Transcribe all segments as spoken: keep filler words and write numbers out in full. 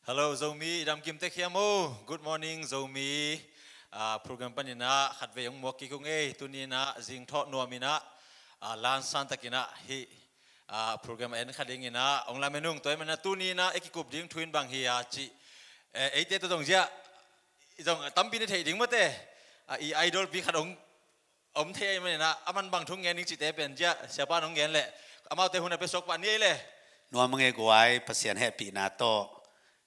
Hello Zomi, i dam kim tek hiam o? Good morning Zomi. Ah, program panin ah khatvei hong muak kik ung ei. Tuni in ah zingthawh nuam in ah, ah, lansan takin ah hih, ah, program en kha ding in ah hong lamen ung. Tua ahih manin ah tuni in ah i kikup ding thu in bang hi a cih, eh, eite tawh zong zia, zong tampi na theih ding mate. Ah, i idol pi khat hong om thei ahih manin ah, aman bang thu ngen ding cihte pen zia, siapa in hong ngen leh, amaute hun a pia suak pah ni ei le. Nuam a ngei guai, Pasian hehpihna tawh,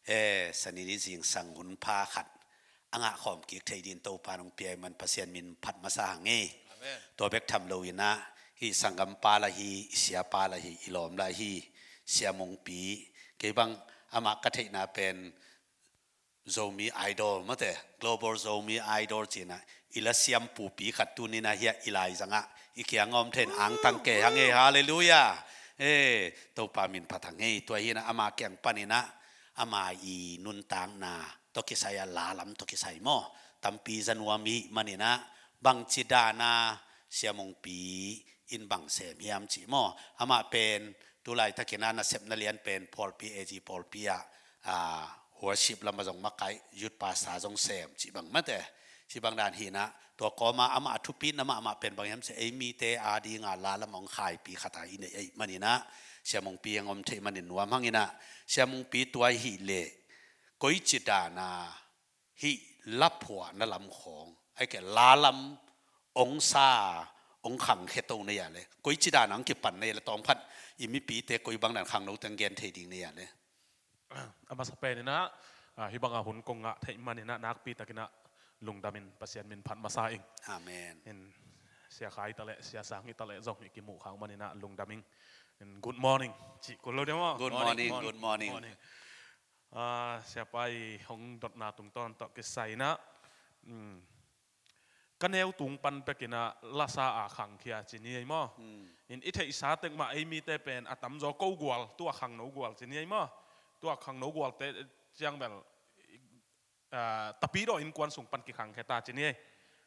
eh, Sani ni zingsang hun pha khat a ngah khawm kik thei dingin Topa in hong pia ahih man Pasian min phat masa hang ei. Amen. Tua bek tham lo in ah, hih sanggampa lah hi, i siapa lah hi, i lawm lah hi, Sia Mungpi, kei bang amah ka theihna pen Zomi Idol mate, Global Zomi Idol ci-in ah i la siam pupi khat tuni in ah hiah i laizang ah i kiang a om thei in angtang kei hang ei, halleluiah. Eh, Topa min phat hang ei. Tua hi in ah ama kiang panin ah ama i nuntakna tawh kisai a la lam tawh kisai maw, tampi za nuam i hih manin ah bangci dan a Sia Mungpi in bang sem hiam cih maw. Amah pen tu laitakin ah nasepna lian pen pawlpi, A G pawlpi ah, ah, worship lam ah zong makai, youth pastor zong sem cih bang mate. Cih bang dan hi in ah, tua kawm ah amah a thupitna mahmah pen bang hiam cih leh ei mite a ding a la lam hong khaipi khat a i neih ahih manin ah, Sia Mungpi hong om thei manin nuam hang in ah. Sia Mungpi, tua ahih leh koici dan a hih la phuahna lam khawng, ahih kei leh la lam hong sa, hong khangkhia to na hia le, koici dan a hong kipan na hia le, tawmkhat i mipite koi bang dan khangnote hong gen thei ding na hia le. A masa pen in ah, ah, hih bang a hun kong ngah theih manin ah nakpi takin ah lungdam ing, Pasian min phat masa ing. Amen. In, Sia Khai ta leh, Sia Sang hi ta leh zong i kimuh khak manin ah lungdam ing. In, good morning cih kul lo ding maw. Good morning, good morning. Ah, siapa i hong dotna tungtawn tawh kisai in ah, mm, ka neu tung pan pek in ah lasa a khangkhia ci ni ei maw. Mm. In, i theihsa tek mah ei mite pen a tamzaw ko gual, tua khangno gual ci ni ei maw. Tua khangno gualte ciang bel, ah, Tapidaw innkuan sung pan kikhangkhia ta ci ni ei.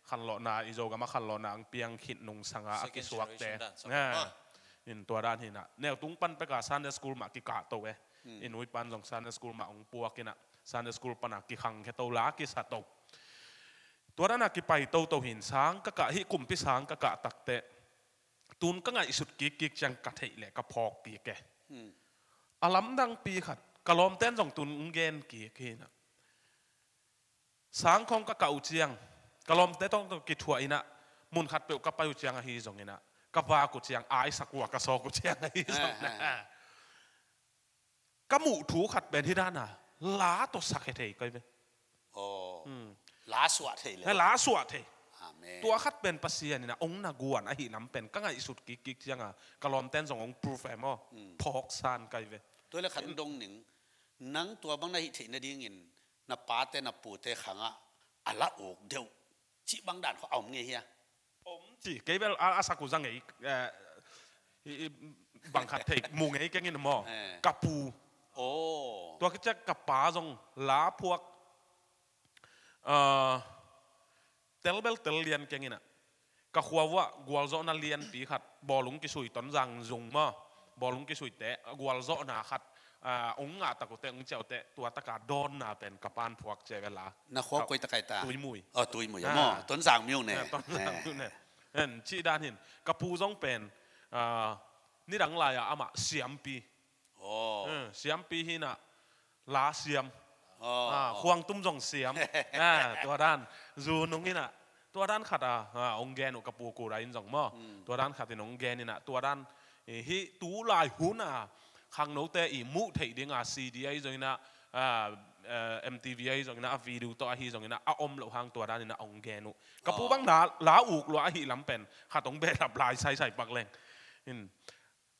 Khanlawhna, i Zogam ah khanlawhna hong piang khit nungsang a, a kisuakte. Second generation dan, ah. In, tua dan hi in ah, neu tung pan pek a Sunday school mah kikah to e. Hmm. I nu i pa in zong Sunday school mah hong puak in ah, Sunday school pan a kikhangkhia to, la kisa to. Tua dan a kipai toto hi in, sang ka kah, hih kumpi sang ka kah takteh, tun ka ngaihsut kikkik ciang ka theih leh ka phawk kik e. Hmm. A lamdangpi khat, ka lawmte in zong tun hong gen kik hi in ah, sang khawng ka kah uh ciang, ka lawmte tawh kithuah in ah, mun khat peuh ka pai uh ciang ahi zongin ah, ka vak uh ciang, aisak uh a ka sawk uh ciang ahi zongin ah, ka muh thu khat pen hih dan a la tawh sakhia thei ka hi ve. Aw. Hmm. La suah thei le. La suah thei. Amen. Tua khat pen Pasian in ah hong na guan ahih lam pen ka ngaihsut kikkik ciang a, ka lawmte in zong hong prove e maw. Hmm. Phawk san ka hi ve. Tua leh khat hong dong ning, nang tua bang na hih theih nadingin na pate na pute khang ah a la uk deuh cih bang dan khawng a om ngei hia? Om ci, kei bel a, a sak uh za ngei, eh, i, i, bang khat thei mu ngei keng in maw. Eh. Ka pu. Oh. Tua khit ciang ka pa zong la phuak, ah, tel bel tel lian keng in ah, ka khua uah gualzawhna lianpi khat, bawlung kisui, Tonzang zung maw, bawlung kisuite gualzawhna khat, ah, hong ngah tak uh teh, hong ciah uh teh, tua tak a dawnna pen ka pa'n phuak ci ve la. Na khua koi tak ai ta? Tuimui. Oh, Tuimui. Ah. Maw, Tonzang myo ne. Ah, Tonzang myo ne. En, cih dan hi in, ka pu zong pen, ah, nidang lai a amah siampi. Oh. Eh, siampi hi in ah, la siam. Oh, ah, oh. Khuang tum zong siam. Ah, tua dan, zu nung in ah, tua dan khat a, ah, hong gen uh ka pu Kura in zong maw. Hmm. Tua dan khat in hong gen in ah, tua dan, eh, hih tu lai hun a khangnote i muh theih ding a C D ahi zongin ah, ah, eh, M T V ahi zongin ah, a video tawh ahi zongin ah, a om loh hang tua dan in ah hong gen uh. Ka pu bang la, la uk lua ahih lam pen khat hong behlap lai saisai pak leng. In,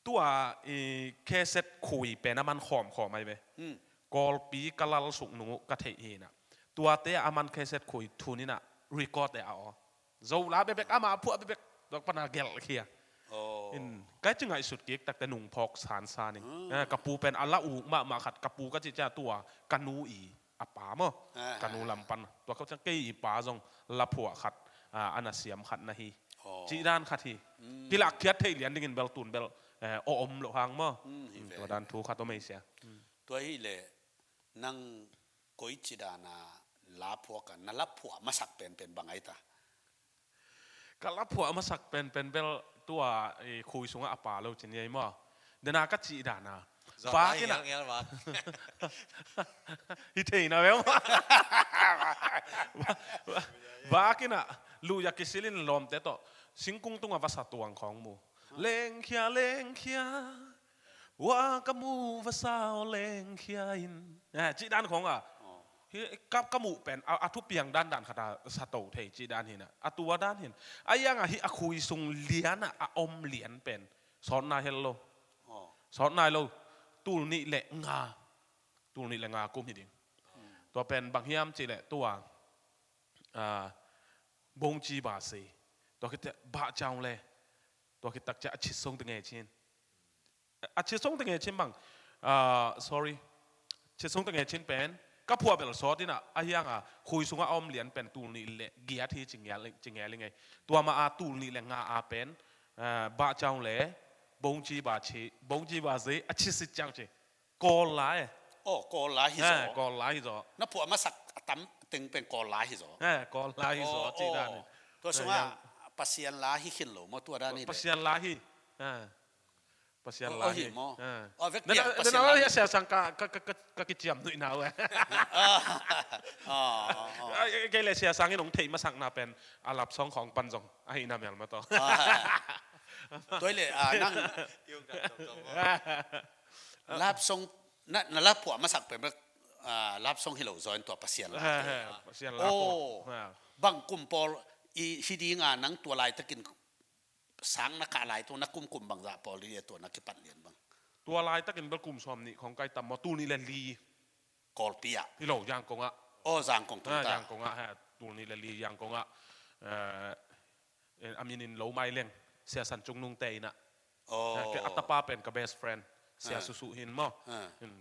tua, i, cassette khui pen a man khawmkhawm ahi ve. Hmm. Kawlpi ka lal suk nung uh ka theih hi in ah, tuate a man cassette khui thun in ah record e a aw. Zo la bekbek, ama phuah bekbek, tua pan a gelh khia. Oh. In, kai ci ngaihsut kik tak teh nung phawk sansan ing. Hmm. Eh, ka pu pen a la uk mahmah khat, ka pu ka cih ciang tua ka nu i a pa maw. Ah, ka nu lam pan. Tua khawng ciang kei i pa zong la phuah khat, ah, a na siam khat na hi. Oh. Cih dan khat hi. Hmm. Kilahkhiat theih lian dingin bel tun bel, eh, aw om loh hang maw. Hmm, hi ve. Hmm, tua dan thu khat om ei sia. Hmm. Tua hi leh, Nang koici dana la phuak a, na la phuah masak penpen bang ai ta? Ka la phuah masak penpen bel tua, eh, khui sungah a pa lo ci ni ei maw. Dena ka cih dana. Zuak lai ngelngel ma. Hi thei na veu maw. Vak in ah, luh ya kisil in lawmte tawh singkung tungah vasa tuang khawng mu. Lengkhia, lengkhia. Wa ka mu vasa aw lengkhia in. Eh, cih dan khawng a. Hi, ka, ka muh pen, a, a thupiang dandan khat a sa to thei cih dan hi na. A tua dan hi na. A iang a hi a khui sung lian a, a om lian pen. Sawt nai hel lo. Sawt nai lo. Tul nih le nga. Tul nih le nga kum hi ding. Tua pen bang hiam cih leh tua. Ah, bongci ba sei. Tua khit teh bah ciang le. Tua khit tak ciang a cit song te nge cin. A cit song te nge cin bang. Ah, sorry. Cit song te nge cin pen. Ka phuah bel sawt in ah, a hiang a, khui sungah a om lian pen tul nih le giat hi ci ngial, ci ngial i ngei. Tua ma a tul nih le nga a pen, ah, bah ciang le, bongci ba ci, bongci ba zei, a cit sit ciang ci. Kawl la e. Oh, Kawl la hi zaw. Eh, Kawl la hi zaw. Na phuah masak a tam teng pen Kawl la hi zaw. Eh, Kawl la hi zaw, oh, cih dan hi. Tua sungah Pasian la hi khin lo maw tua dan hi le. Pasian la hi. Eh. Pasian la hi. Oh, hi maw. Eh. Oh, vek piang Pasian la hi. Sia Sang ka, ka, ka, ka, ka kiciam nuih na uh e. Ah, ah, ah, ah. Kei le Sia Sang in hong theih masakna pen a lap song khawng pan zong. Ahi na mial maw tawh. Ah. Tua hi le, ah, nang. Lap song, na, na la phuah masak pen, ah, lap song hi lo zaw in tua Pasian la. Ha, ha, Pasian la. Oh, bang kum pawl i hi ding a nang tua laitakin sang na kah lai tua na kum kum bang zah pawl ding a tua na kipat lian bang. Tua laitakin bel kum sawm nih khawng kai tam maw, tul nih le li. Kawlpi ah. Hi lo, Yangon ah. Oh, Yangon tung ta. Yangon ah, ha, tul nih le li Yangon ah. Eh, a min in lo mai leng, Sia San Cung Nung te in ah. Oh. Kei a tapa pen ka best friend, Sia Susu hin maw.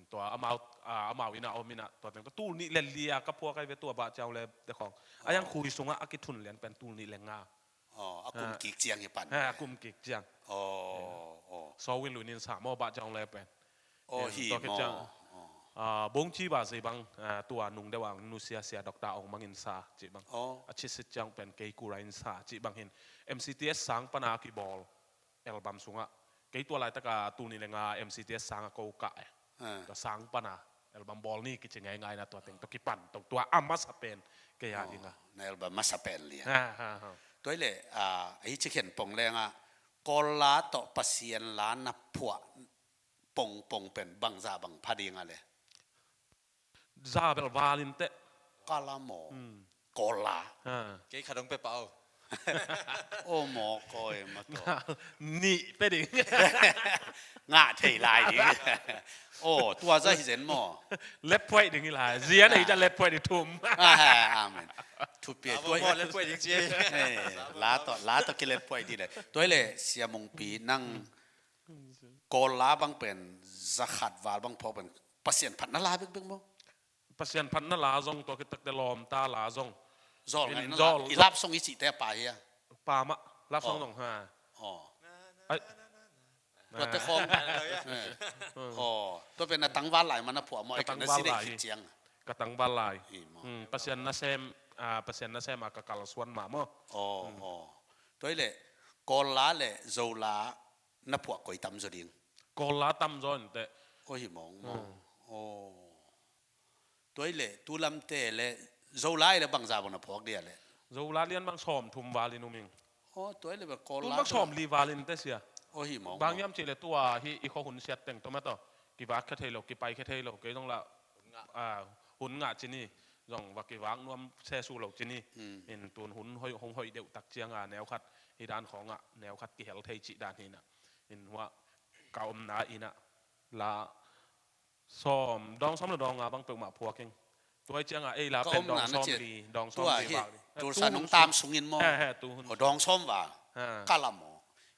Tua amau, ah, amau in ah om in ah, tua teng tua tul nih le li a ka phuak ai ve tua bah ciau le te khawng. A yang khui sungah a kithun lian pen tul nih le nga. Oh, a kum kik ciang hi pan. Ha, a kum kik ciang. Oh, oh. Sawin lunin sa maw bah ciau le pen. Oh, hi maw. Ah, bongci ba zei bang, ah, tua nung deuh ang nusia sia Doctor Aung Mang in sa cih bang. Oh. A chisit ciang pen kei kura in sa cih bang hin. M C T S sang pana kibawl album sungah. Kei tua laitaka tul nih le nga M C T S sang a ko kah e. Tua sang pana album bawl ni kici ngaingai na tua teng tua kipan tua tua a masa pen kei a ding a. Na album masa pen lian. Ha, ha, ha. Tua hi le, ah, hi ci khen pong leng a Kawl la tawh Pasian la na phuah pongpong pen bangza bang pha ding a le. Za bel valin teh. Ka la maw. Kawl la. Kei kha dong pe pau. O maw kawi ma to. Nih pe ding. Ngah thei lai ding. O tua za hi zen maw. Lep phuai ding hi lai. Zia nei za lep phuai ding thum. Amen. Thupi a tua hi. Lep phuai ding ci. La to, la to ki lep phuai ding le. Tua hi le Sia Mungpi nang Kawl la bang pen za khat val bang phawk pen Pasian phatna la bekbek maw? Pasian phatna la zong tua kitakte lawmta la zong. Zawl ngaihna la. I lap song i cihte a pa hi a. Pa mah lap song zong ha. Tuate khawng. Tua pen na tangval lai mah na phuah maw? Ka tangval lai hi. Ka tangval lai. Pasian nasem, Pasian nasem a ka kalsuan mah maw? Tua hi le Kawl la le Zo la na phuah koi tam zaw ding? Kawl la tam zaw inteh. O hi mawng maw. Tua hi le tu lamte le Zo la hi le bangza bang na phuak dia le? Zo la lian bang sawm thum valin um ing. O tua hi le bang Kawl la bang sawm li valin te sia. O hi mawng. Bang hiam cih le tua hi i khuahun siat teng tawh mah tawh kivak khe thei lo, kipai khe thei lo, kei zong la hun ngah ci ni, zong va kivak nuam sesu lo ci ni. In tun hun hong hoih deuh tak cianga neukhat hi dan khawngah neukhat kihel thei cih dan hi na. In hua ka omna inah la sawm dawng sawm le dawng nga bang peuhmah phuak ing. Tua hi ciangah ei la pen dawng sawm li, dawng sawm li bak li. Tulsa nungtam sungin maw? He, he, tu hun. Dawng sawm val. Ka la maw?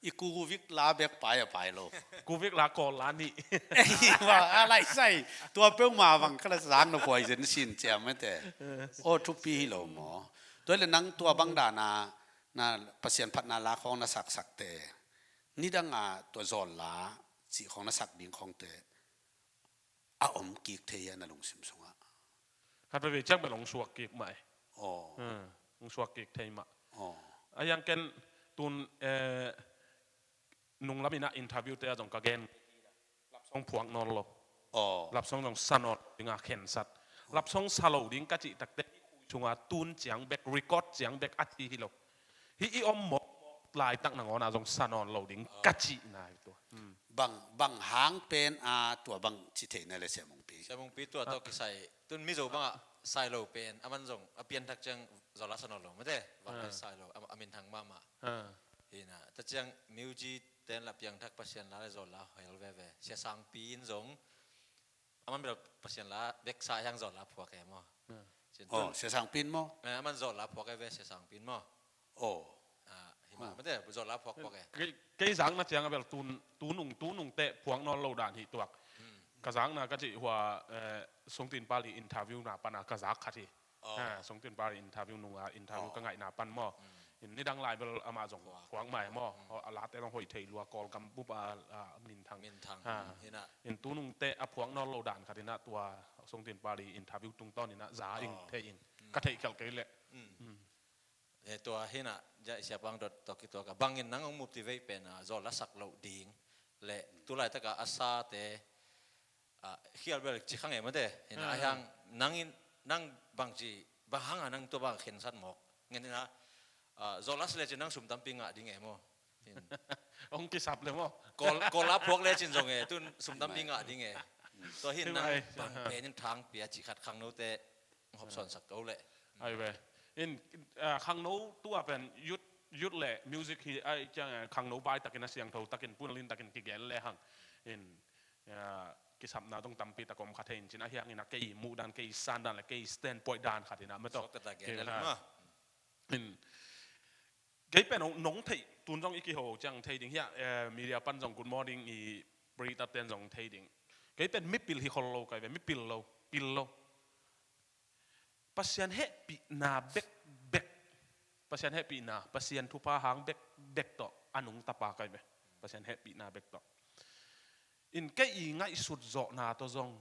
I kuvik la bek pai a pai lo. Kuvik la Kawl la nih. Ei, a lai sai. Tua peuhmah bang ka la sang na puai zen sin ciam mete. O thupi hi lo maw? Tua le nang tua bang dana na Pasian phatna la khawng na saksak te. Nidanga tua zawl la cih khawng na sak ding khawngte. a om kik thei hia na lungsim sungah? Khat veve ciang bel hong suak kik mah e. Aw. Hmm, hong suak kik thei mah. Aw. A hiang ken tun, eh, nunglam in ah interview te ah zong ka gen. Love song phuak nawn lo. Aw. Love song zong sa nawn lo ding a khensat. Love song sa lo ding ka cih takte sunga tun ciang bek, record ciang bek a ci hi lo. Hih i om mawk laitak nangawn ah zong sa nawn lo ding ka cihna hi tua. Hmm. Bang, bang hang pen a tua bang ci theihna le Sia Mungpi. Sia Mungpi tua tawh kisai. Tun Mizo bangah sai lo pen, a man zong a pianthak ciang zawl a sa nawn lo, mate? Bang a sai lo, a, a minthang mahmah. Ah. Hi na, ta ciang music ten la piangthak Pasian la le zawl la hel veve. Sia Sangpi in zong, a man bel Pasian la bek sa hiang zawl la phuak e maw? Ah. Cin tun, Sia Sangpi in maw? Eh, a man zawl la phuak e ve, Sia Sangpi in maw? Aw. Ah, hi mah, mate, zawl la phuak phuak e. Kei, kei zakna ciang a bel tun, tunung, tunung teh phuak nawn lo dan hi tuak. Hmm. Ka zakna ka cih hua, eh, Sungtin Pali interview na pana ka zak khat hi. Aw. Ha, Sungtin Pali interview nunga interview ka ngaihna pan maw. Hmm. In nidang lai bel amah zong phuak mai maw. Hmm. Aw, a late zong hoih thei lua, Kawlgam bup a, a minthang. Minthang. Ha. Hmm, hi na. In tunung teh a phuak nawn lo dan khat hi na tua Sungtin Pali interview tungtawn hi na za ing thei ing. Hmm. Ka theih khial kei leh. Hmm. Hmm. Eh, tua hi na, ja i siapa ang dot tawh kituak a bangin nang hong motivate pen a zawl la sak loh ding le tulaitaka a sate, ah, khial bel ci kha nge mate. Hi na, a hiang nangin, nang bangci, bang hanga nang tua bang khensat mawk ngen hi na, ah, zawl la sa le cin nang sum tampi ngah ding e maw? Hin. Hong kisap le maw? Kawl, kawl la phuak le cin zong e, tun sum tampi ngah ding e. Tua hi na, nang bang pen in thang pia ci khat khangnote hop sawnsak to le. Ai ve. In, ah, khangno tua pen youth, youth le music hi ai ciang, eh, khangno bai takin a siangtho takin punlin takin kigen le hang. In, ah, kisapna dong tampi tak om kha thei in cin a hiang in a kei muh dan, kei san dan le kei stand point dan khat in a mate. Suakta ta gen le ma. In, kei pen nong, nong theih, tun zong i kiho ciang thei ding hiah, eh, media pan zong good morning i Brita ten zong thei ding. Kei pen mipil hi khol lo kai ve, mipil lo, pil lo. Pasian hehpihna bekbek. Pasian hehpihna, Pasian thupha hang bekbek tawh a nungta pa kai ve. Pasian hehpihna bek tawh. In kei i ngaihsut zawhna tawh zong,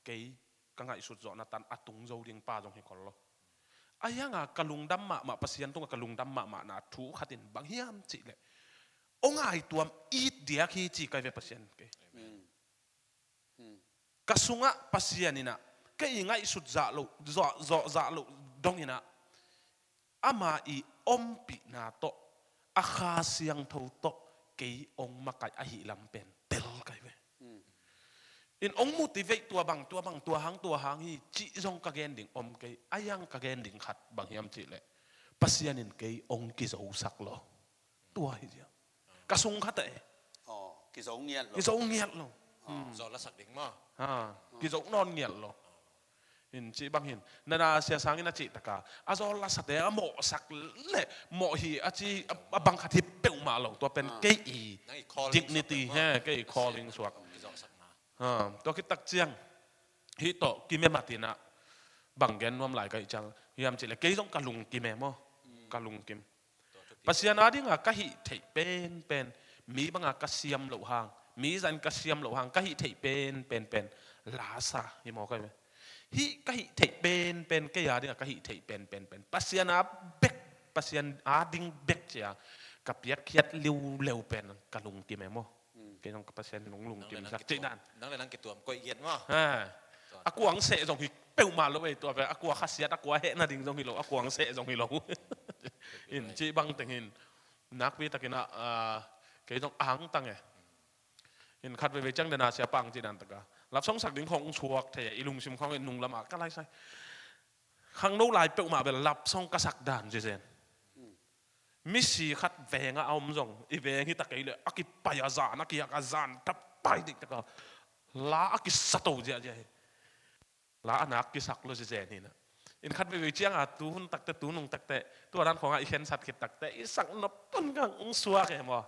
kei ka ngaihsut zawhna tan a tung zo ding pa zong hi khol lo. A hianga ka lungdam mahmah, Pasian tunga ka lungdam mahmahna thu khatin bang hiam cihleh, aw ngaituam it diak hi ci kai ve Pasian kei. Amen. Hmm. Ka sungah Pasian inah, kei i ngaihsut zah loh, zawh, zawh zah loh dong inah, ama i ompihna tawh, a Kha Siangtho tawh, kei ong makaih ahi lam pen tel kai ve. Hmm. In ong motivate tua bang, tua bang, tua hang, tua hang hi, cih zong ka gen ding om kei, a yang ka gen ding khat bang hiam cihleh, Pasian in kei ong kizosak lo. Tua hi zia. Ka sung khat eh. Aw, kizo ngiat lo. Kizo ngiat lo. Aw. Hmm. Zawh lasak ding maw? Ha, kizo nawn ngiat lo. In cih bang hin. Nana Sia Sang in a cih taka, a zawl lasate a mawhsak le mawh hi a ci a, a bang khat hi peuhmah lo. Tua pen kei i dignity he, kei i calling suak. Kizo sakna. Ha, tua khit tak ciang, hih tawh kim e matinah, bang gen nuam lai ka hih ciang, hiam cihleh kei zong ka lungkim e maw? Ka lungkim. Pasian a dinga ka hih theih penpen, mi banga ka siam loh hang, mi zan ka siam loh hang, ka hih theih penpen pen, lasa hi maw ka hih? Hih ka hih theih penpen, kei a dinga ka hih theih penpen pen, Pasian a bek, Pasian a ding bek cia ka piakkhiat liuleu pen ka lungkim e maw? Kei zong ka Pasian lung lungkim sak cih dan. Nang le nang kituam koih giat maw? Ha. A kuang seh zong hi peuhmah lo ei tua ve. A kua khasiat, a kua heh nading zong hi lo. A kuang seh zong hi lo. In cih bang teng hin. Nakpi takin ah, ah, kei zong ang tang e. In khat veve ciang dena sia pang cih dan taka. Lap song sak ding khong suak thei e. I lungsim khong i nung lama ka lai sai. Khangno lai peuhmah bel lap song ka sak dan zezen. Misi khat venga a om zong, i veng hi ta kei le, a kipai a zan, a kiak a zan, ta pai dik taka. La a kisa to ziahziah hi. La a nak kisak lo zezen hi na. In khat veve cianga, tu hun takte, tu nung takte, tu a dan khonga i khensat khit takte, i sak nop pun kang ung suak e maw.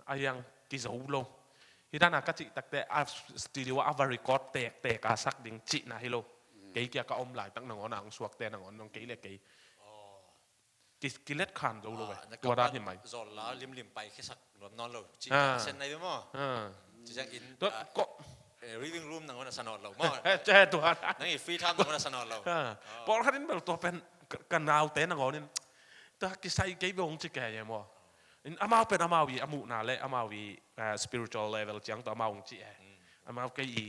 A yang kizo lo. Hi dana ka cih takte, a studio a va record tektek a sak ding cihna hi lo. Kei kia ka om laitak nangawn a ung suakte nangawn zong kei le kei. Ki, kilet khan zo lo ve. Tua dan hi mai. Zol la limlim pai khiasak nuam nawn lo. Cih sen nai ve maw? Cih ciang in, tua, ah, ko, eh, reading room nangawn a sa nawn lo maw. He, he, tua. Nang i free time nangawn a sa nawn lo. Ha. Oh. Pawlkhat in bel tua pen ka, ka naute nangawn in tua kisai kei bel hong ci kei e maw. In amau pen amau i a muhna le amau i, eh, spiritual level ciang tua amau hong ci e. Mm. Amau kei i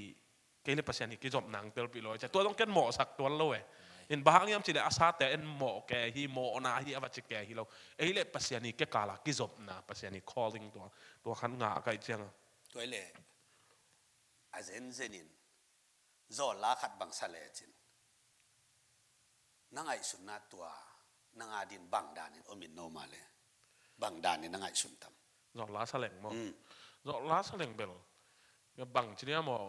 kei le Pasian hi kizopna hong telpih lo e. Tua zong ken mawhsak tuan lo e. In bang hang hiam cih leh a sate en mawh kei hi, mawhna hi a va ci kei hi lo. Ei le Pasian hi kikal a kizopna, Pasian hi calling tua, tua khat ngah ka hih ciang a. Tua hi leh a zenzen in zawlla khat bang sa lecin na ngaihsutna tua nang a dingin bang danin om in no mah le bang danin na ngaihsun tam? Zawlla sa leng maw? Mm. Zawlla sa leng bel bang ci dia maw?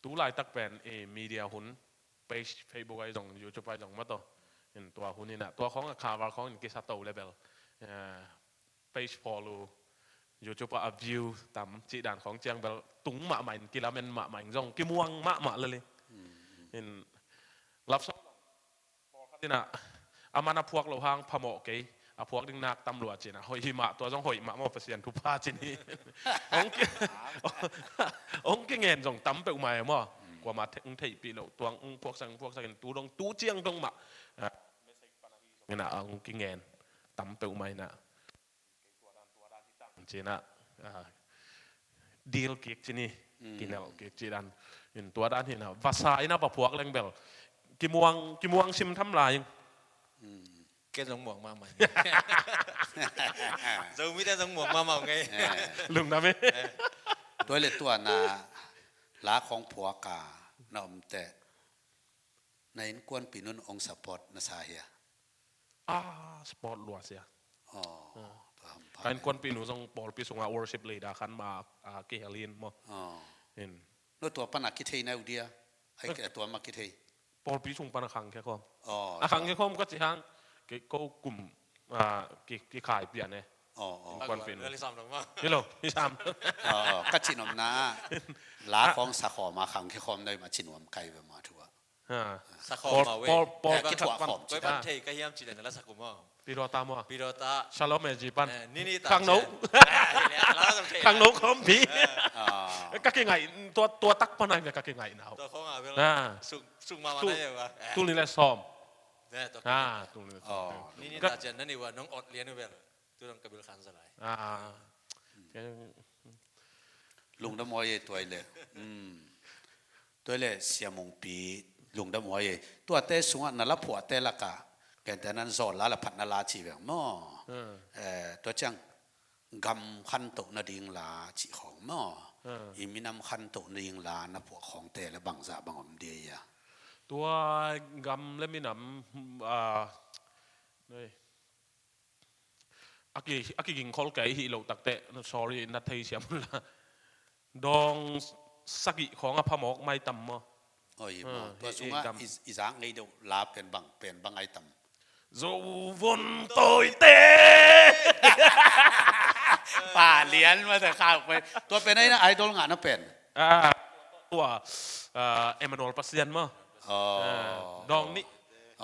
Tu laitak pen i media hun, page, Facebook ahi zong, YouTube ahi zong maw, tua in tua hun in a tua khawng a cover khawng in kisa to le bel, eh, page follow, YouTube ah a view tam cih dan khawng ciang bel tung mahmah in, kilamen mahmah in zong kimuang mahmah lel hi. Mm. In love song pawlkhat in a, a man a phuak loh hang phamawh kei, a phuak ding nak tam lua ci-in a, hoih hi mah, tua zong hoih mah maw, Pasian thupha ci-in hi. Hong ki, hong kingen zong tam peuhmah e maw. Mm. Kuamah the-, hong theihpih loh, tua hong phuaksak, hong phuaksak in tu dong, tu ciang dong mah, ah, message pan ahi zong in a, hong kingen tam peuhmah in a. Ci-in a, ah, deal kik ci-in hi, mm, kinelh kik ci dan. In tua dan hi in a, vasa in a va phuak leng bel kimuang, kimuang sim tham lai ing. Mm. Ken zong muang mahmah. Zomite zong muang mahmah ngei. Eh. Lungdam e. Eh. Tua le tua na la khawng phuak a na om teh na innkuanpih nun hong support na sa hia? Ah, support lua sia. Oh, ah, paham, paham. Ka innkuanpih nu zong pawlpi sungah worship leader khat mah, ah, kihel hi in maw. Oh. In. No tua pan a kithei na uh dia? Ai, eh, ke tua mah kithei. Pawlpi sung pan a khangkhia khawm. Oh, a khangkhia khawm ka ci hang, kei ko kum, ah, ki, kikhai pian e. Oh, oh. Innkuanpih nu. Hi lo, hi sam. Oh, oh, ka ci nuam na. La khawng sa khawm a khangkhia khawm na hi mah ci nuam kai ve mah thu ah. Ha. Sa khawm mah ve. Pawl, pawl, eh, kithuah khawm. Koi pan thei ka hiam cih leh na la sa khawm maw. Pilota maw. Pilota. Shalom e ji pan. Eh, nini ta khangno. Eh, la sa thei. Khangno khawmpi. Eh. Ah. Ka kingaih, tua, tua tak pan ai ve ka kingaih nau. Tua khawng a vel. Ah. Suk, suk mah mah na ye va. Eh. Tul nih le sawm. Eh, tua. Ah, tul nih le sawm. Oh. Nini ta cian na ni va nong ot lian u vel. Tu dong ka bil khan za lai. Ah. Lungdam huai e tua i le. Hmm. Tua i le Sia Mungpi lungdam huai e. Tuate sungah na la phuahte lakah gentehna in zawlla la phatna la ci veng maw? Hmm. Eh, tua ciang gam khantoh nading la cih khawng maw? Hmm. I minam khantoh nading la na phuah khawngte le bangzah bang om dia ia? Tua gam le minam, ah, noi. A ki, a kigingkhol kei hih loh takteh, sorry, na theisiam un la. Dawng sagih khawng a phamawk mai tam maw? Oi, maw. Ah, tua sungah i, i zak ngei deuh la pen bang, pen bang ai tam? Zo vun tawite. Pa lian mah te khak pai. Tua pen ai na idol ngah na pen. Ah, tua, ah, Emmanuel Pasian maw? Oh. Ah, dawng nih.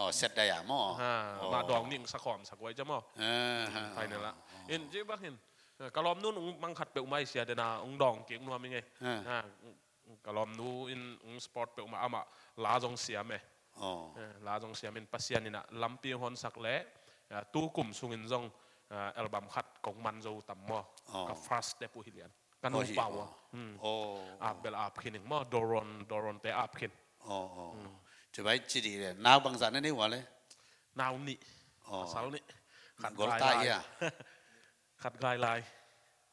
Oh, set dai a maw? Ha, oh. Mah dawng nih hong sa khawm sak huai cia maw? Ah, ha, final ah. Oh. In ci bang hin. Ka lawmnu in hong mang khat peuhmah hi sia, dena hong dawng kik nuam hi ngei. Ah. Ha, ka lawmnu in hong support peuhmah, amah la zong siam e. Oh. Eh, la zong siam in Pasian in a lampi hong honsak le, ah, tu kum sungin zong, ah, album khat kong man zo tam maw? Oh. Ka first step uh hi lian. Ka nu pau ah. Hmm. Oh. Ap bel ap khin ing maw, Doron, Doron te ap khin. Oh, oh. Hmm. Ci bai ci dih le. Nau bangzah na nei ua le? Nau nih. Oh. Pasal nih. Khat gol gai ta lai. Ia. Khat gai lai.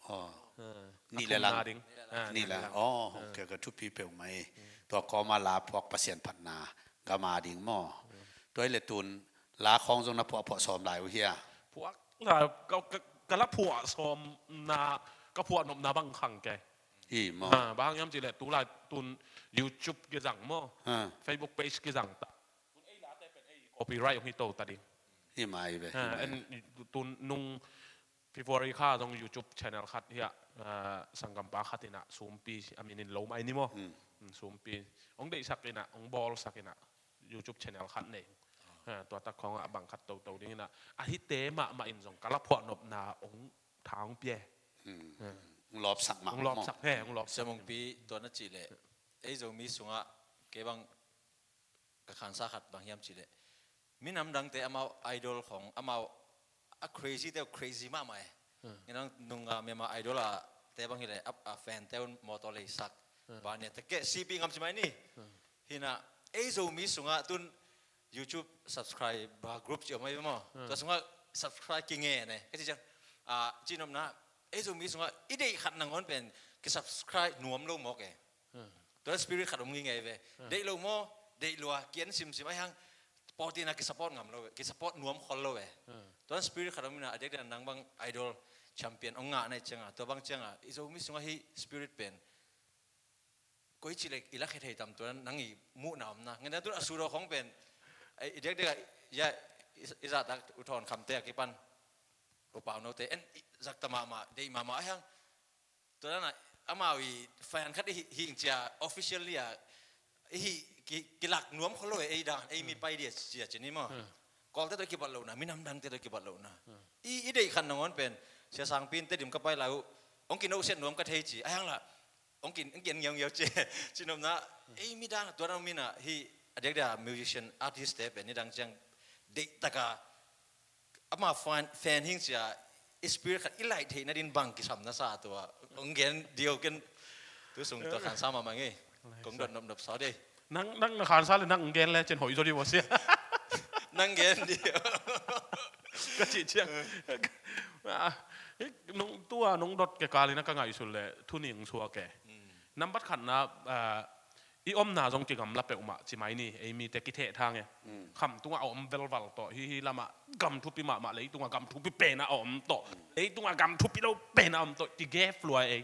Oh. Ah, nih le lang. Nih le lang. Ah, nih le lang. Oh, okay, ka thupi peuhmah e. Hmm. Tua kawma la phuak Pasian phatna gam a ding maw? Hmm. Tua i le tun la khawng zong na phuah, phuah sawm lai uh hia? Phuak lai, ka, ka, ka la phuah sawmna, ka phuah nopna bang khang kei. Hi maw? Ha, bang hang hiam cih leh tu lai tun YouTube kizang maw? Ha. Facebook page kizang ta. Tun ei late pen ei copyright hong hi to ta ding. Hi mai ve, ha, hi mai. En tun nung February kha zong YouTube channel khat hi a, ah, sanggampa khat in a Sumpi a min in lo mai ni maw? Hmm. Hmm, Sumpi. Hong deihsak in a, hong bawlsak in a YouTube channel khat nei. Ah. Ha, tua tak khawng a bang khat toto ding in a, a hite mahmah in zong ka la phuah nopna hong tha hong pia. Hmm. Ha. Hong lawpsak mah. Hong lawpsak, he, hong lawpsak. Sia Mungpi, tua na cih leh Ei Zomi sungah kei bang ka khansa khat bang hiam cihleh, minam dangte amau idol khong, amau a crazy te uh crazy mahmah e. Nang nunga Myanmar Idol a te bang hileh a, a fan te un mawtaw leisak, bania te keh sipi ngam ci mai ni. Hinah ei Zomi sungah tun YouTube subscriber group ci om ahi maw? Tua sungah subscribe kingen e ka ci ciang, a, cinopna, ei Zomi sungah i deih khat nangawn pen ki subscribe nuam lo mawk e. Tuan spirit khat om ngingei ve. Deih lo maw, deih lua, kian simsim ahi hang, pawtina ki support ngam lo ve, ki support nuam khol lo ve. Tuan spirit khat om ina, a diakdiak nang bang idol champion ong ngah nai cianga, tua bang cianga i Zomi sungah hi spirit pen koi cilek i lakhe thei tam, tuan nang i muhna omna ngen tuan a sudaw khong pen, i diakdiak a, ya, i zahtak uthawn khamte a kipan upau note en, zakta mahmah, deih mahmah ahi hang. Tua dana amau i fan khat i hing cia officially a i hi, ki, kilak nuam khol lo e, ei dan, ei mi pai dia cia cini maw? Kawlte tawh kibat lohna, minam dangte tawh kibat lohna. I, i deih khat nangawn pen, sia sangpin te dim ka pai lau, ong kinohsiat nuam ka thei ci ahi hang la, ong kin, ong kian ngiaungiau ci. Cinopna, ei midang tua dang mina hi, a diakdiak musician artist te pen nidang ciang deihtaka ama fan, fan hing cia, i spirit khat i laih theih nadin bang kisam na sa tua. Ong gen dio ken tu sung tua khansa mahmah ngei. Kong dot nopnop sa dei. Nang, nang na khansa le nang gen le cin hoih zo di bo sia. Nang gen dio. Ka cih ciang, ah, nong tua nong dot ke kalina ka ngaihsut le thuning suak e. Nambat khatna, ah, i omna zong kigamla peuhmah ci mai ni, ei mite kitheh thang e. Kham tungah a om velval tawh, hi, hi lamah gam thupi mahmah, leitungah gam thupi pena a om tawh, leitungah gam thupi lo pena a om tawh kigef lua ei.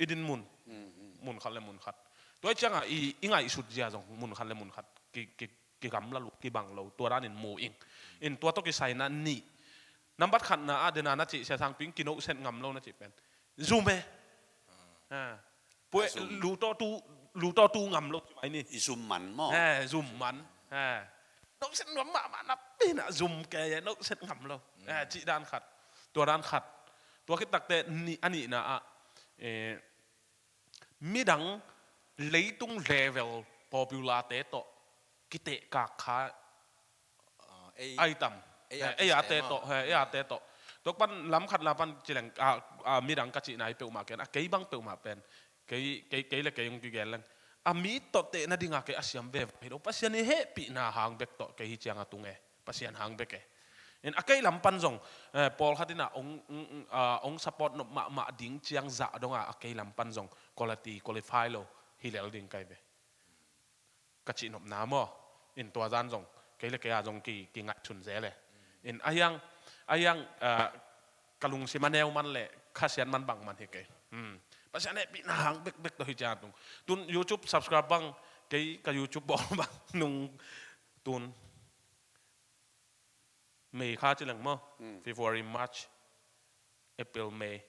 I din mun, mun khat le mun khat. Tua i ciangah i, i ngaihsut zia zong mun khat le mun khat ki, ki, kigamla lo, kibang lo, tua danin mu ing. In tua tawh kisaina nih. Nambat khatna ah dena na cih sia sangping kinohset ngam lo na cih pen zum e. Pue, lu tawh tu, lu tawh tu ngam lo ci mai ni. I zum man maw? He, zum man. He. Nohset nuam mahmah na pina zum ke ye, nohset ngam lo. He, cih dan khat. Tua dan khat. Tua khit takte ni, a nihna ah, eh, midang leitung level popular te tawh kitehkak kha. Ah, ei, ai tam. Ei, eh, artist ei ate te maw? Tawh, eh, ei ate tawh. Tua pan lam khat la pan cileng, ah, ah, midang ka cihna hi peuhmah ken, a kei bang peuhmah pen. Kei, kei, kei le kei hong kigen leng. A mi tawh tehna dinga kei a siam veve hi lo. Pasian i hehpihna hang bek tawh kei hi ciang a tung e. Pasian hang bek e. In a kei lam pan zong, eh, pawlkhat in a ong, ong, ong, ah, ong support nop mahmah ding ciang zah donga a kei lam pan zong quality, qualify lo hi lel ding kai ve. Ka cihnopna maw? In tua zan zong kei le kei a zong ki, kingaihsun zel e. In a hiang, a hiang, ah, ka lungsim a neu man le khasiat man bang man hi kei. Hmm. Pasian hehpihna hang bekbek tawh hi ciang tung. Tun YouTube subscribe bang, kei ka YouTube bawl bang nung tun May kha ci leng maw? Hmm. February, March, April, May.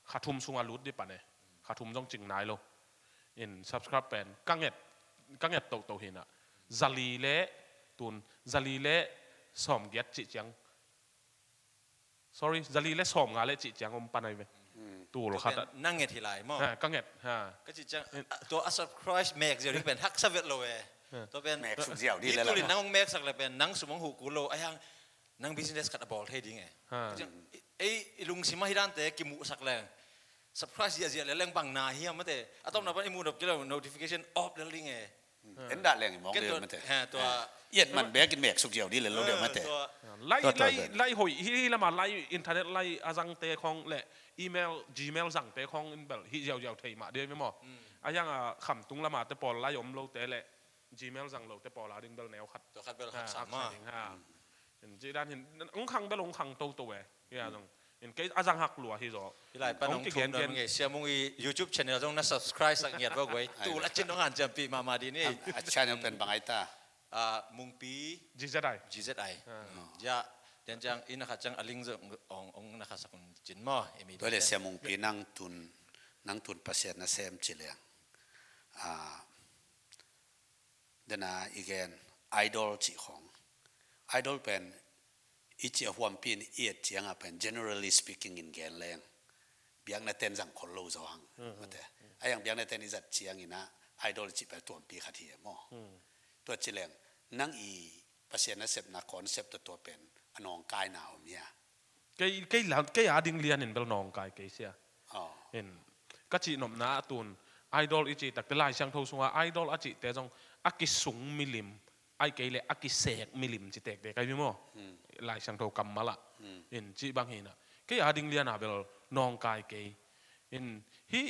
Kha thum sungah lut dih pan e. Kha thum zong cing nai lo. In subscribe pen ka nget, ka nget tohtoh hi na. Zali le tun, zali le sawmgiat cih ciang. Sorry, zali le sawmnga le cih ciang om pan ai ve. Hmm. Tul khat ah. Na nget hi lai maw? Ha, ka nget, ha. Ka cih ciang, ah, tua a subscribe mek ziau ding pen haksa vet lo e. Ha. Tua pen mek suk ziau dih le la. Tulin nang hong meksak le pen nang sum hong huh kul lo. Ai hang nang business khat a bawl thei ding e. Ha. Ka cih ciang, ei, i lungsim a hi dante kimuhsak leng. Subscribe ziahziah le leng bang na hiam mate. A tawpna pan i muh nop kei lo notification off lel ding e. En dah leng i mawk deuh mate. He, tua. I et man bek in mek suk ziau dih le lo deuh mate. Lai, lai, lai hoih hi, hi lama lai internet lai a zangte khong le email, Gmail zangte khong in bel hi ziauziau thei mah deuh mi maw. A hiang a khamtung lama te pawl lai om lote le Gmail zang lote pawl a ding bel neu khat. Tua khat bel haksa mah. In ci dan hin, ong khang bel ong khang toto e. Hi a zong. In kei a zang hak lua hi zaw. Hi lai pan ong thum dan ngei, Sia Mung i YouTube channel zong na subscribe sak ngiat va guai. Tul a cin ong han ciampi mahmah di ni. A channel pen bang ai ta? Ah, Mungpi. G Z I. G Z I. Ya, den ciang i na khat ciang a link zong ong, ong na khat sak un cin maw. Tua le Sia Mungpi nang tun, nang tun Pasian na sem ci leng. Ah, dena i gen idol cih khong. Idol pen i cih a huampi in i et cianga pen generally speaking in gen leng. Biakna ten zang khol lo zaw hang. Mate. A hiang biakna ten i zat ciangina idol cih pen tuampi khat hi e maw? Tua ci leng nang i Pasian nasepna concept tawh tua pen a nawngkaina om hia? Kei, kei la, kei a ding lianin bel nawngkai kei sia. In ka cihnopna ah tun idol i cih takte Lai Siangtho sunga idol a cihte zong a kisung milim, ai kei le a kisek milim ci tektek ai mi maw? Lai Siangtho kammal ah in cih bang hi na. Kei a ding liana bel nawngkai kei. In hih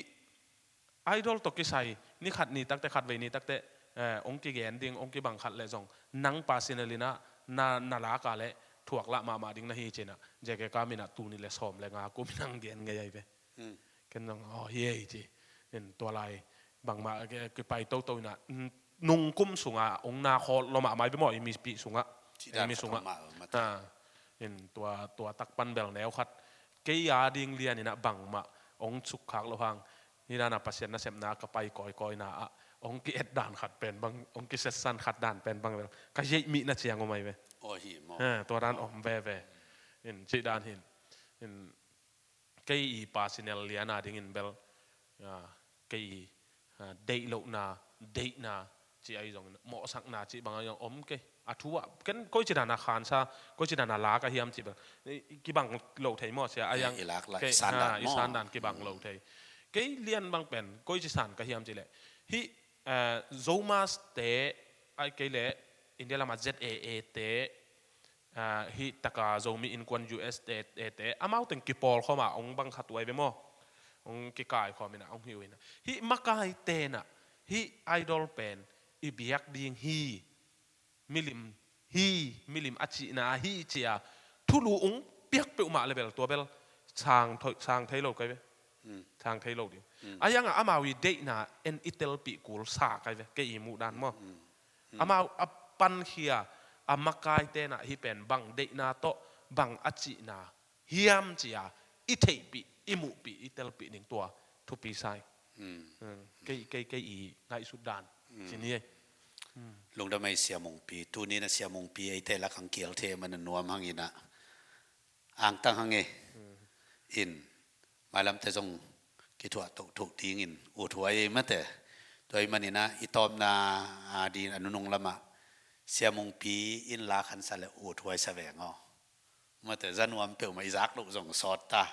idol tawh kisai ni khat ni takte, khat vei ni takte, eh, hong kigen ding, hong kibang khat le zong nang personal in ah na, na lak a le thuak lah mahmah ding na hi cih na. J K Kam in ah tul nih le sawm le nga kum in hong gen ngei ai ve. Ken zong aw hi ei ci. In tua lai bangmah kipai toto in ah nung kum sunga hong na khawh lua mahmah ai ve maw, i mipih sungah, i mi sungah. In tua, tua tak pan bel neu khat kei a ding lian in ah bangmah hong sukkhak loh hang, hi dan a Pasian nasepna ka pai kawikawina ah hong ki-et dan khat pen bang, hong kisetsan khat dan pen bang bel ka yeih mih na ciang om ai ve. Tua dan om veve. In cih dan hin, in kei i personal liana dingin bel, ah, kei i, ah, deih lohna, deihna cih ai zong, mawhsakna cih bang ai zong om kei. A thu ah ken koici dan a khansa, koici dan a la ka hiam cih bang i, i kibang lo thei maw sia, a yang i lak la, kei, i san dan maw, i san dan kibang lo thei. Kei lian bang pen koici san ka hiam cih leh hih, eh, Zomas te, ai kei leh India lama Z A A te, ah, hih taka Zomi Innkuan U S te, te, te amau teng kipawlkhawma hong bang khat uh ai ve maw? Hong kikaikhawm in ah hong hi uh in ah hih makai tenah hih idol pen i biak ding hi, milim hi, milim a cihna ahi cia thulu hong piak peuhmah le bel tua bel sang thei, sang thei lo kai ve. Sang thei lo ding. A yangah amau i deihna en i telpih kul sa kai ve, kei i muh dan maw? Amau a pankhia a makai tenah hih pen bang deihna tawh bang a cihna hiam cia i theihpih, i muhpih, i telpih ding tua thupi sai. Kei, kei, kei i ngaihsut dan ci ni ei. Lungdam ei Sia Mungpi, tuni na Sia Mungpi eite lak hang kial thei man a nuam hang in ah angtang hang ei. In mailamte zong kithuah tohthoh dingin uthuai ei mate. Tua i manin ah i tawpna a dingin a nunung lamah Sia Mungpi in la khansa le uthuai sa veng aw. Mate, za nuam peuhmah i zak loh zong sawt ta.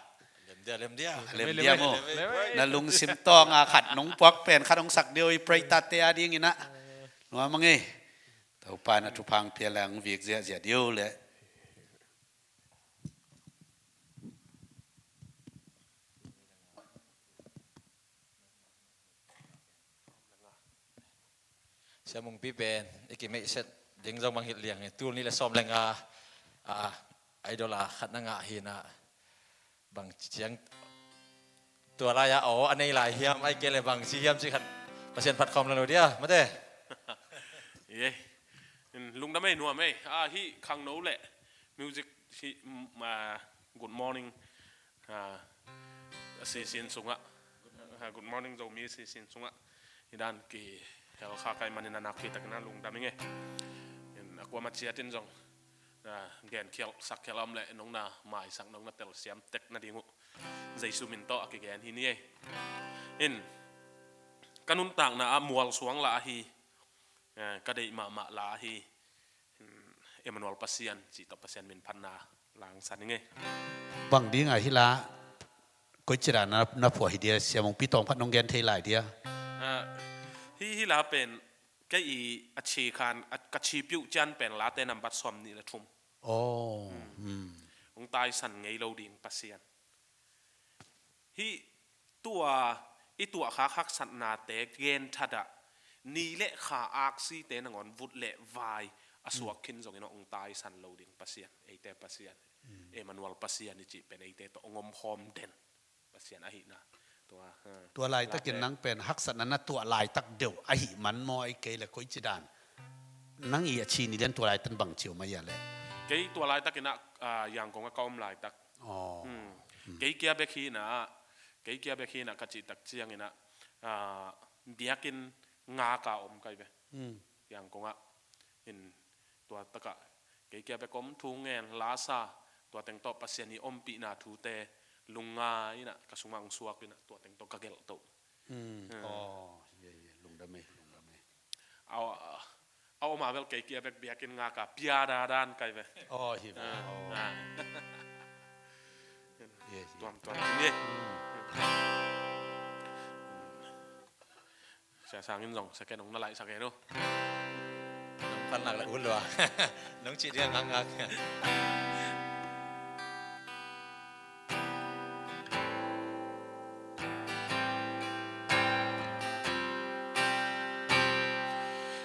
Lem dia, lem dia. Lem dia maw. Na lungsim tawnga khat nong puak pen khat hong sak dia i pray tate a dingin ah. Nuam a ngei. Topa na thupha hong pia le hong vik ziahziah dia le. Sia Mungpi pen i kimeihset ding zong bang hilh liang hi. Tul nih le sawm le nga, a, idol a khat na ngah hi na. Bang ciang tua lai-a aw a nei lai hiam, ai kei le bang ci hiam cih khat Pasian phat khawm lo dia mate. Ye. Lungdam ei, nuam ei. A, hih khangno le music hih, mm, a, Good Morning, a, a sisin sungah, a, Good Morning Zomi sisin sungah hih dan kihel kha kai manin a nakpi takin a lungdam ing ei. In a kuamah ciatin zong, a, gen khial sak khial a om leh nong na maisak, nong na telsiam tek nading uh Jesu min tawh a kigen hi ni ei. In ka nuntakna ah mualsuang la ahi, a, ka deih mahmah la ahi, Emmanuel Pasian cih tawh Pasian min phatna langsan ing ei. Bang ding a hih la koici dan na, na phuah hi dia, Sia Mungpi tawm khat nong gen thei lai dia? A, hih, hih la pen kei i a ci khan, a, ka ci piuh cian pen late nambat sawm nih le thum. Aw. Hong taisan ngei lo ding Pasian. Hih tua i tuahkhak haksatnate genthadah ni le kha aksite nangawn vut le vai a suak khin zongin hong taisan lo ding Pasian, eite Pasian. Emmanuel Pasian i cih pen eite tawh hong omkhawm den Pasian ahihna. Tua, ha. Tua laitakin nang pen haksatna na tuah laitak deuh ahih man maw, ai kei le koici dan? Nang i a ci ni lian tua laitan bang ci om a hia le? Kei tua laitakin ah, a, Yangon ah ka om laitak. Aw. Kei kia bek hi na, kei kia bek hi na ka cih tak ciangin ah, a, biakinn nga ka om kai ve. Yangon ah. In tua takah kei kia bek om, thu ngen, la sa, tua teng tawh Pasian i ompihna thute lungngai in ah ka sungah hong suak in ah tua teng tawh ka gelh to. Aw, ye, ye, lungdam. A, a, a om a bel kei kia bek biakinn ngak a pia dadan kai ve. Aw, hi ve. Ah, aw. Ah. Ye, ye. Tuamtuam ni. Hmm. Sia Sang in zong second hong na laihsak e no. Nong pan nak le ulua. Nong cih dia ngakngak.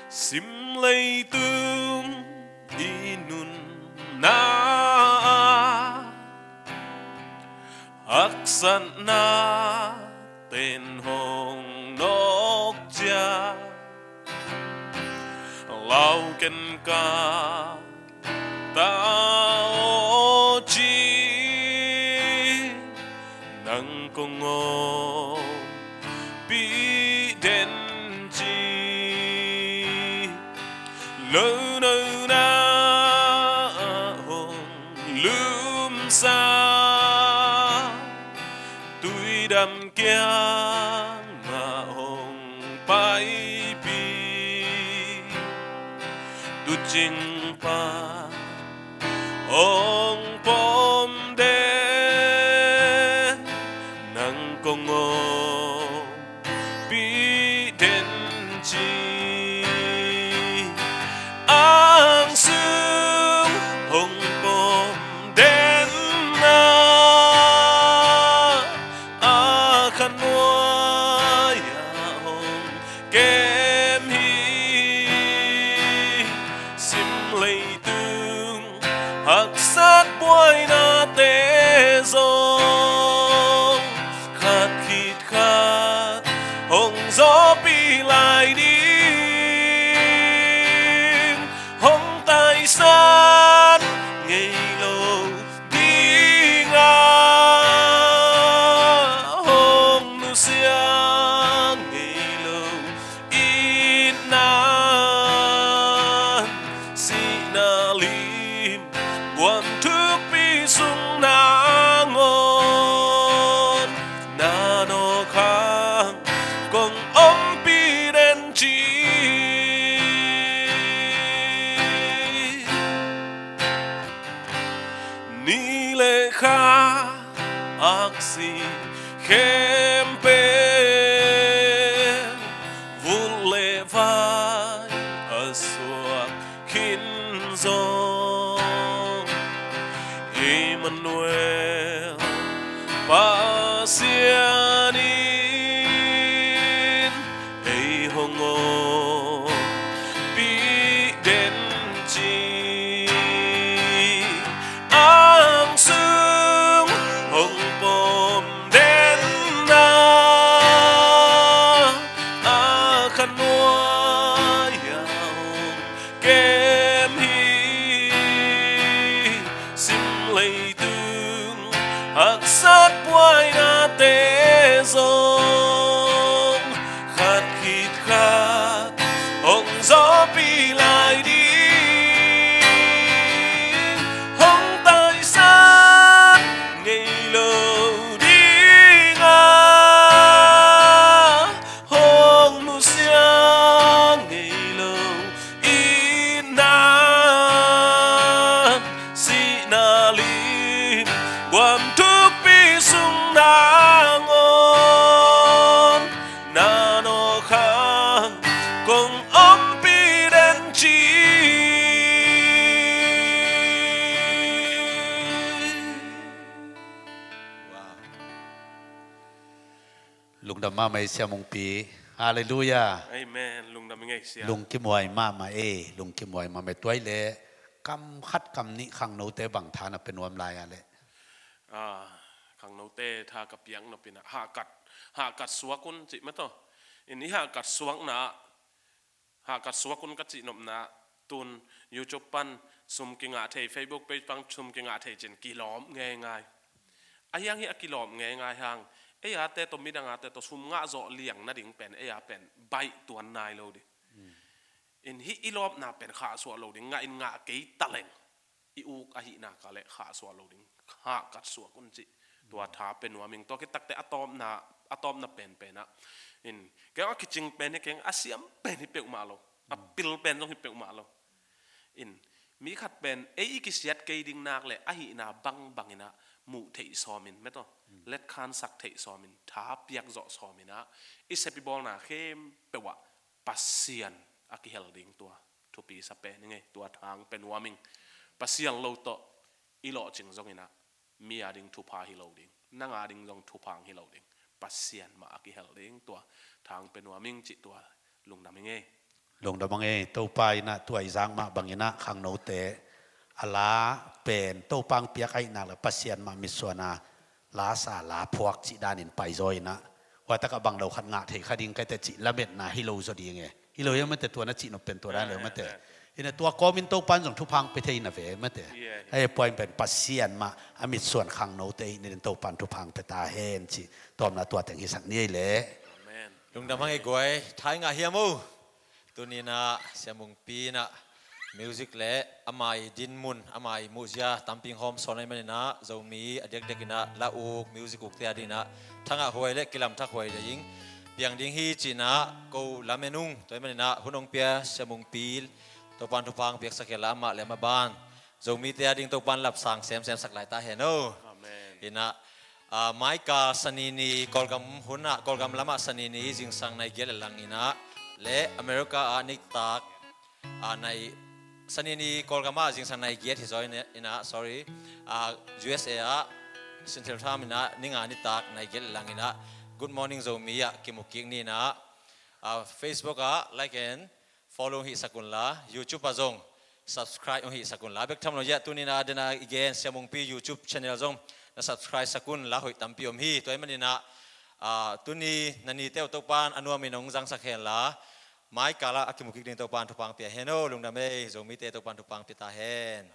Sim leitung i nunna ah haksatna ten hong nawk ciang, lau ken ka ta aw ci, nang kong ompih den ci. Lo nona hong lumsa tuidam kiang mah hong paipih, tucing pan hong pom den, nang kong ompih den ci. Ang sung hong pom den na, a khan nuai-ah hong kem hi. Sim leitung haksat buainate zong khat khit khat hong zawhpih lai ding, hong taisan ngei lo ding a, hong nusia ngei lo itna, sihna lim guam thukpi sung nangawn, na nawk hang kong ompih den ci. Ni le kha aksi khempeuh vulh le vai a suak khin zong, Emmanuel Pasian in ei hong ompih den ci. Ang sung hong pom den na, a khan nuai-ah hong kem hi. Sim leitung haksat buainate zong khat khit khat hong zawhpih lai ding, hong taisan ngei lo ding a, hong nusia ngei lo itna, sihna lim guam thukpi sung nangawn, na nawk hang kong ompih den ci. Wow. Lungdam mahmah ei Sia Mungpi. Halleluiah. Amen. Lungdam i ngei Sia. Lungkimuai mahmah ei, lungkimuai mahmah ei. Tua i le kam khat kam nih khangnote bang tha na pia nuam lai a le? Ah, khangnote tha ka piak nop in ah hahkat, hahkat suak un cih mah tawh. In i hahkat suakna ah, hahkat suak un ka cih nopna, tun YouTube pan sum kingah thei, Facebook page pan sum kingah thei cin kilawm ngeingai. A hiang hi a kilawm ngeingai hang, ei ate tawh midang ate tawh sum ngah zawh liang nading pen ei a pen baih tuan nai lo ding. In hih i lawpna pen khahsuah lo ding, ngah in ngah kei taleng i uk ahihna ka le khahsuah lo ding, hahkat suak un cih. Tua tha pe nuam ing. Tua khit takte a tawpna A tawpna penpen ah, in, keng a kicing pen hi keng, a siam pen hi peuhmah lo, a pil pen zong hi peuhmah lo. In, mi khat pen ei i kisiat kei ding nak le ahihna bangbang in ah muh theih sawmin, met aw, letkhansak theih sawmin, tha piak zawh sawmin ah, i sep i bawlna khempeuh ah Pasian a kihel ding tua thupi sa pen i ngei, tua thang pe nuam ing. Pasian lo tawh i lawhcing zongin ah mi a ding thupha hi lo ding, nang a ding zong thupha hi lo ding. Pasian mah a kihel ding tua thang pe nuam ing cih tua lungdam i ngei. Lungdam a ngei, Topa in ah tua i zak mah bangin ah khangnote a la pen Topa hong piak ahih nak le Pasian mah mitsuan a la sa la phuak cih danin paizaw in ah, huatak ah bang lo khat ngah thei kha ding ka hi teh cih lametna hi lo zaw ding e. Hi lo hiam, mate, tua na cih nop pen tua dan lo, mate. Hi na, tua kawmin Topan zong thupha hong pe thei na ve, mate. Hei, puain pen Pasian mah a mitsuan khangnote i hih nadin Topan thupha hong pe ta hen cih tawmna tua teng hisak ni ei leh. Lungdam a ngei guai, thai ngah hiam o. Tuni in ah Sia Mungpi in ah music le ama i dinmun, ama i muhzia tampi hong hawm sawn ahih manin ah Zomi a diakdiak in ah la uk, music ukte a ding in ah thangah huai le kilamthak huai ding piang ding hi ci-in ah ko lamen ung. Tua ahih manin ah hun hong pia Sia Mungpi Topan thupha hong piaksak hen la, amah le amah ban Zomite a ding Topan lapsang semsem sak lai ta hen o. Amen. In ah, ah, mai kal Sani ni Kawlgam hun ah, Kawlgam lamah Sani ni zingsang nai giat le lang in ah, le America ah nitak, ah, nai, Sani ni Kawlgam ah zingsang nai giat hi zaw in ah, sorry, ah, U S A ah Central Time in ah ni nga nitak nai giat le lang in ah Good Morning Zomi ah kimu kik ni in ah, ah, Facebook ah like and follow hong hihsak unla, YouTube ah zong subscribe hong hihsak unla. Bek tham lo ziah tuni in ah dena i gen Sia Mungpi YouTube channel zong na subscribe sak unla, hoih tampi om hi. Tua ahih manin ah, ah, tuni na nite uh Topan a nuamin hong zangsak hen la, mai kal ah a kimu kik ding Topan thupha hong pia hen o. Lungdam ei, Zomite Topan thupha hong pia ta hen.